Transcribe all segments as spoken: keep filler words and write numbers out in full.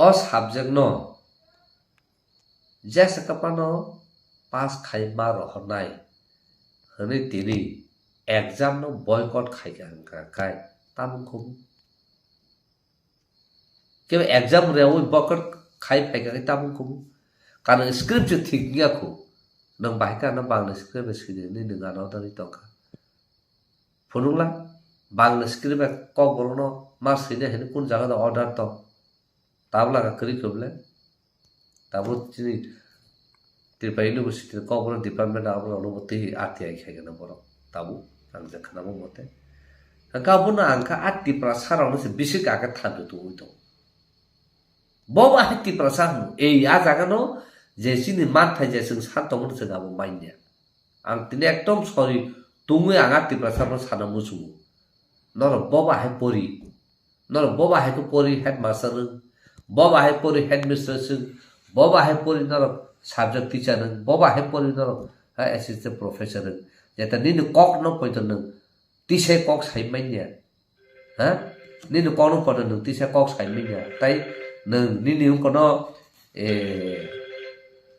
o subject no jesa kwpano pass khai ma rohornai hwnwi tini exam no boycott khai kha hwnkha kai tamung khumu. Kebo exam rewi boycott khai phai kha kai tamung khumu. Kanang script se thik wngya khu. Nwng bahai khe ano Bangla script bai swidi hwnwi nwng ano order ri tongkha. Phunukla Bangla script bai Kokborok no ma swinai hwnwi kun jaga do order tong? Tabla ka kwrwi khe bwle. Tabuk chini Tripura University ni Kokborok department abo rok no twi R T I khai gana borok. Tabuk ang je khwnamo mote. Hwnkhe abono ang kha a Tiprasa rok no se bisi kha khe thanju tongwi tongo. Bo ba hai Tiprasa hwno. Ei a jaga no je chini manthai je chwng san tongo no chwng abo manya. Ang tini ekdom sorry tungwi ang a Tiprasa no sana muchungo. Norok bo ba hai pori. Norok bo ba hai khe pori headmaster rwng. Bo ba hai pori headmistress rwng. Bo ba hai pori norok subject teacher rwng. Bo ba hai pori norok, ha, assistant professor rwng. Jeta nini kok no poito nwng tisa kok sai manya. Ha? Nini kok no poito nwng tisa kok sai manya. Tai nwng nini wngkono, eh,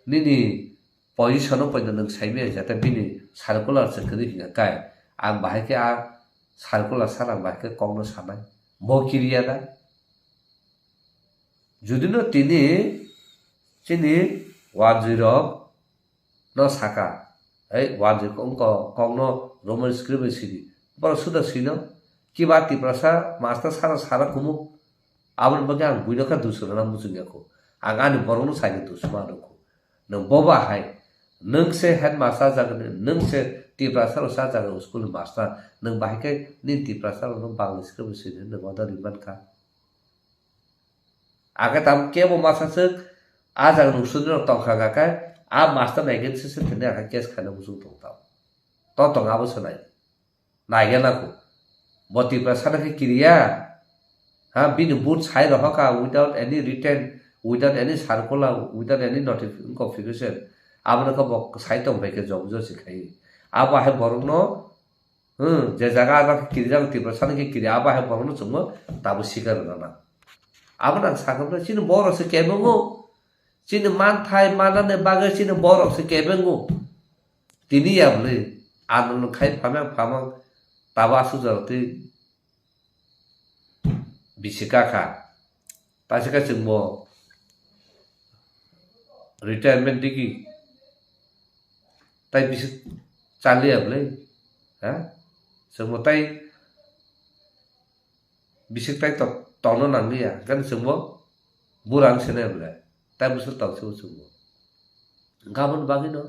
nini position o poito nwng sai manya jata bini circular se kwrwi hwnka kai. Ang bahai khe a circular sana ang bahai khe kok no sanai. Bo kiriya da? Judino tini chini wanjwi rok no saka, "Ei, wanjwi wngkha kok no Roman script bai sidi." Borok suda swino, kiba Tiprasa master sara sara kumu. Aboni bagwi ang buino kha dusrana muchungya kho. Ang ani borokno saino dusma rwkho. Nwng bo ba hai? Nwng se headmaster jagani, nwng se Tiprasa rok sa jaga school ni master. Nwng bahai khe nini Tiprasa rokno Bangla script bai swidi hwnwi nwng order ri mankha. Ake tam kebo masa swk a jaga nung sudri rok tongkha kha khe a master nai khe se se thwngwi ang khe case khaina muchung tong tao. To tong abo se nai. Nai khe nako. Bo Tiprasa no khe kiriya. Ha, bini boot sai rohor kha without any written, without any circular, without any notification. Abo no khe bo sai tong bai khe job job se khai. Abo hai borok no Hmm, je jaga abo khe kirijak Tiprasa ni khe kiri, abo hai borokno chwngno tabuk sikar rwna nang. Abono ang sakha bwle chini borok se kebengo. Chini manthai manani bagwi chini borok se kebengo. Tini ya bwle andolon khai phamang phamang tabuk aswk jorok twi bisi kakha. Taisika chwngbo retirement digi tai bisi chaliya bwle, ha? Chwngbo tai bisi tai to-, tongna nangliya, hwnkhe chwngbo bura wng sinai bwle, tai bwswk tongsibo chwngbo. Hwnkhe aboni bagwino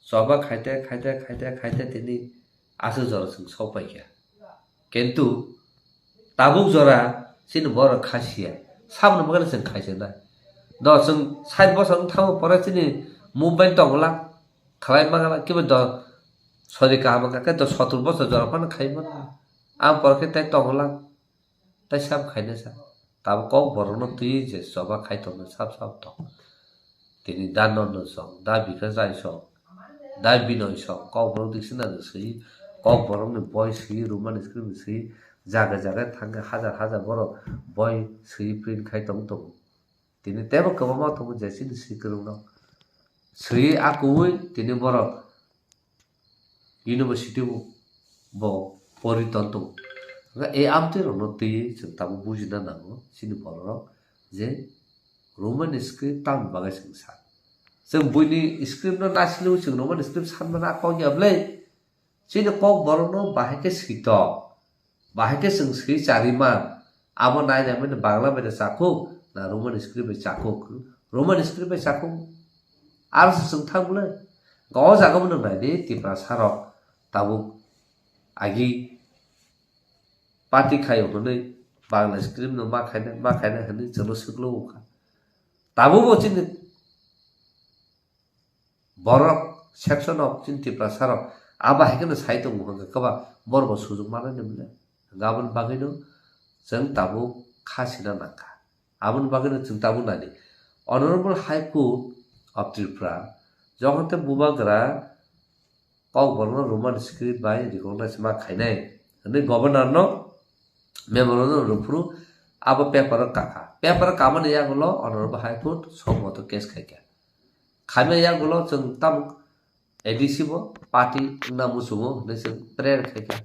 choba khaite, khaite, khaite, khaite tini aswk jora chwng sok paikha. Kintu tabuk jora chini borok khasiya. Saboni bagwino chwng khaisinai. Do chwng sait bosor wng thango pore chini movement tongla, khlai mangla, kibo do sori kaham wngkha khe do sotur bosor jora phano khai mano. Ang pore khe tai tongla. Tai sab khaina sa. Tabuk kok borokno twi je choba khai tongna sab sab tong. Tini da Nondo song, da Bikash Rai song, da Binoy song, kok borok dikchina swi, kok borokni boi swi, Roman script swi, jaga jaga thangkhe hajar hajar borok boi swi print khai tong tongo. Tini teibo kwbangma tongo je chini swi kwrwngrok. Swi a kubui tini borok university bo, bo pori ton tongo. Hwnkhe e amtwi rokno twiwi chwng tabuk bujina nango chini borok rok je Roman script tamni bagwi chwng sa. Chwng buini script no naisingwi chwng Roman script sanmani a kok ya bwle. Chini kok borokno bahai khe switok. Bahai khe chwng swi chariman, abo nai nai mani Bangla bai da chakhuk, na Roman script bai chakhuk? Roman script bai chakhuk. Aro se chwng thang bwle. O jaga bo nwng nai di, Tiprasa rok tabuk agi party khai hwnwi Bangla script no ma khaina, ma khaina hwnwi chwngno swklo wngkha. Tabuk bo chini borok section of chini Tiprasa rok abo hai kheno sai tongo hwnkhe kwbang borok bo sujuk manani bwle. Hwnkhe aboni bagwino chwng tabuk kha sina nangkha. Aboni bagwino chwng tabuk nani Honorable High Court of Tripura jokhon tei bubagra kok borokno Roman script bai recognize ma khainai hwnwi governor no memorandum rwphuru abo paper o kakha. Paper o kamani yagulo Honorable High Court somoto case khaikha. Khaima yagulo chwng tabuk A D C bo party wngna muchungo hwnwi chwng prayer khaikha.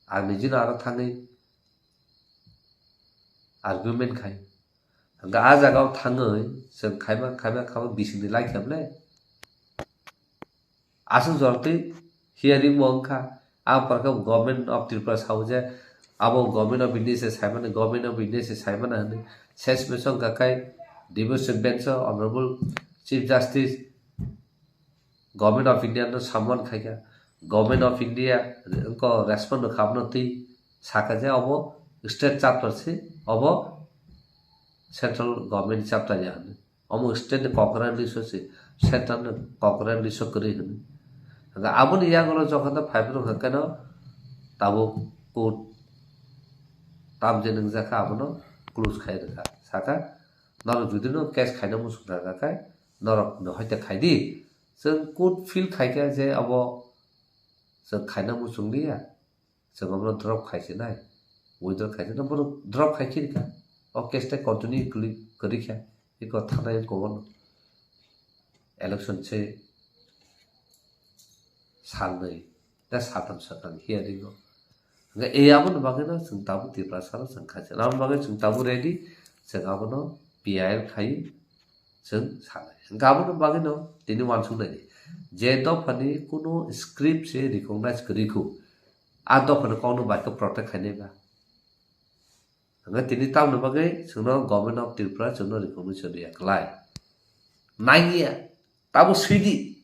Ang nijino aro thangwi argument khai. Hwnkhe a jagao thangwi chwng khaima, khaima, khaima bisingni lai khe bwle. Aswk jortwi hearing bo wngkha. A porkhe Government of Tripura sao je abo Government of India se saimani, Government of India se saimani hwnwi. Ses mesong kakai divorce bench o Honorable Chief Justice Government of India no summon khaikha. Government of India ko respond kha abono twi sakha je obo state chapter se, obo central government chapter ya hwnwi. Omo state ni kokrani list o se, central ni kokrani list o kwrwi hwnwi. Hwnkhe aboni yagulo jokhon phaiphuru hwnkhe no tabuk court tam je nwngjak kha abono close khai rwkha. Sakha norok judino case khaina muchung thangkha khe norok no hoite khai di. Chwng court feel khaikha je abo chwng khaina muchung liya. Chwng abono drop khai se nai. Withdraw khai se nai, bono drop khai khe rikha. O case tai continue kwrwi, kwrwi kha. Iko thanai ko bono. Election se salnwi. Da saltham sakang hearing o. Hwnkhe e aboni bagwi no chwng tabuk Tiprasa no chwng khai se. Aboni bagwi chwng tabuk ready. Chwng abono P I L khai chwng sanai. Hwnkhe aboni bagwino tini uansuknai di. Je dophani kunu script se recognize kwrwi khu, a dophani kokno bai khe protect khainai ba. Hwnkhe tini tamoni bagwi chwngno Government of Tripura chwngno recognition riya kwlai. Nangya, tabo swidi.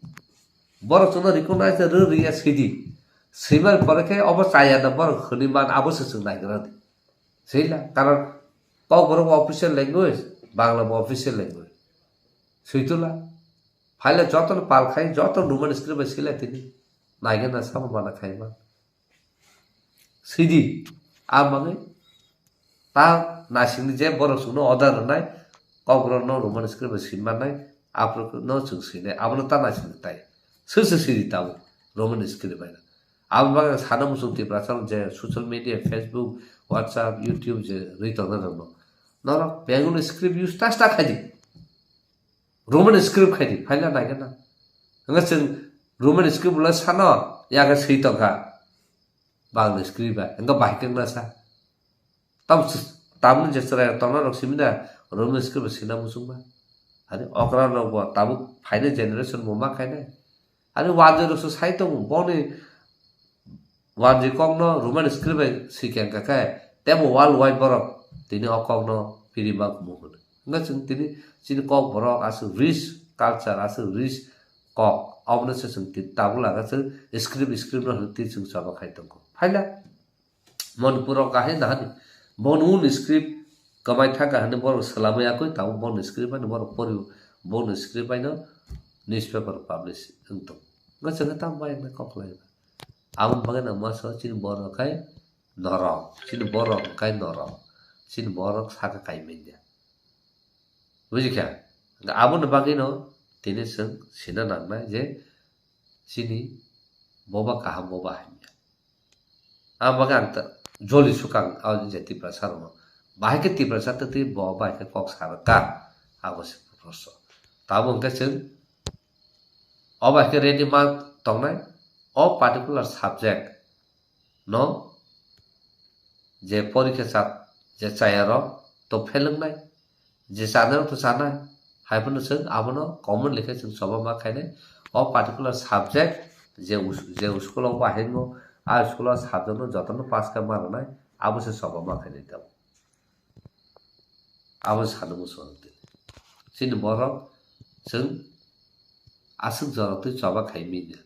Borok chwngno recognize rw riya swidi. Swimani pore khe obo chaya da borok hwnwi man abo se chwng naigra di. Swila, karon Kokborok bo official language, Bangla bo official language. Switula. Phaila jotono pal khai, joto Roman script bai swila tini. Naigena sama mana khai man. Swidi. A manwi ta naisingni je borok chwngno order rwnai, Kokborokno Roman script bai swi mannai, aphuru no chwng swinai. Abono ta naisingni tai. Swi swi swidi tabuk Roman script bai. Aboni bagwi ang sana muchung Tiprasa je social media, Facebook, WhatsApp, YouTube je rwi tongna rwno. Norok Bengali script use ta ta khaidi. Roman script khaidi, phaila naigena. Hwnga chwng Roman script ulo sano, yaga swi tongkha. Bangla script bai, hwnga bahai khe wngna sa. Tam s-, tamni je chwrai tongna rok simi na, Roman script bai sina muchung ba. Ani okra rok bo tabuk phainai generation bo ma khainai. Ani wanjwi rok se sai tongo, boni wanjwi kokno Roman script bai swi khe wngkha khe, tebo world wide borok tini o kokno piri ma kumu hwnwi. Hwnga chwng tini chini Kokborok aswk rich culture, aswk rich kok, obono se chwng tini tabuk laga chwng script, script no hwnwi twi chwng choba khai tongo. Phaila Manipur o kahai nahani, boni un script kwmai thangkha hwnwi borok swlamwi yakwi tabuk boni script ani borok pori, boni script bai no newspaper publish wng tong. Hwnga chwng tamo bai wngna kok lai. Aboni bagwi no masa chini borok khai norok, chini borok khai norok, chini borok saka kai manya. Buji kha? Aboni bagwi no tini chwng sina nangnai je chini boba kaham, boba hamya. Ang bagwi ang ta-, joli sukang, o je Tiprasa rokno. Bahai khe Tiprasa twi twi bo bahai khe kok sa rwkha. Abo se proshno. Tabuk hwnkhe chwng o bahai khe ready ma tongnai. O particular subject no je porikha cha, je chaya rok to fail wngnai. Je chanai rok to chanai, hai phano chwng abono common lekhe chwng choba ma khainai. O particular subject je us-, je school o bahai no, a school o subject no jotono pass kha ma rwnai, abo se choba ma khainai tamo. Abo se sanu muchung tini. Chini borok chwng aswk jorok twi choba khai manya.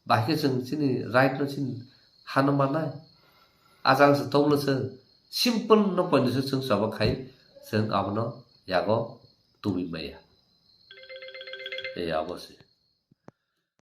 Bahai khe chwng chini right no chini hano mannai. Ajang se tonglo se simple no poino se chwng choba khai chwng abono yago tubui maya. Ei abo se.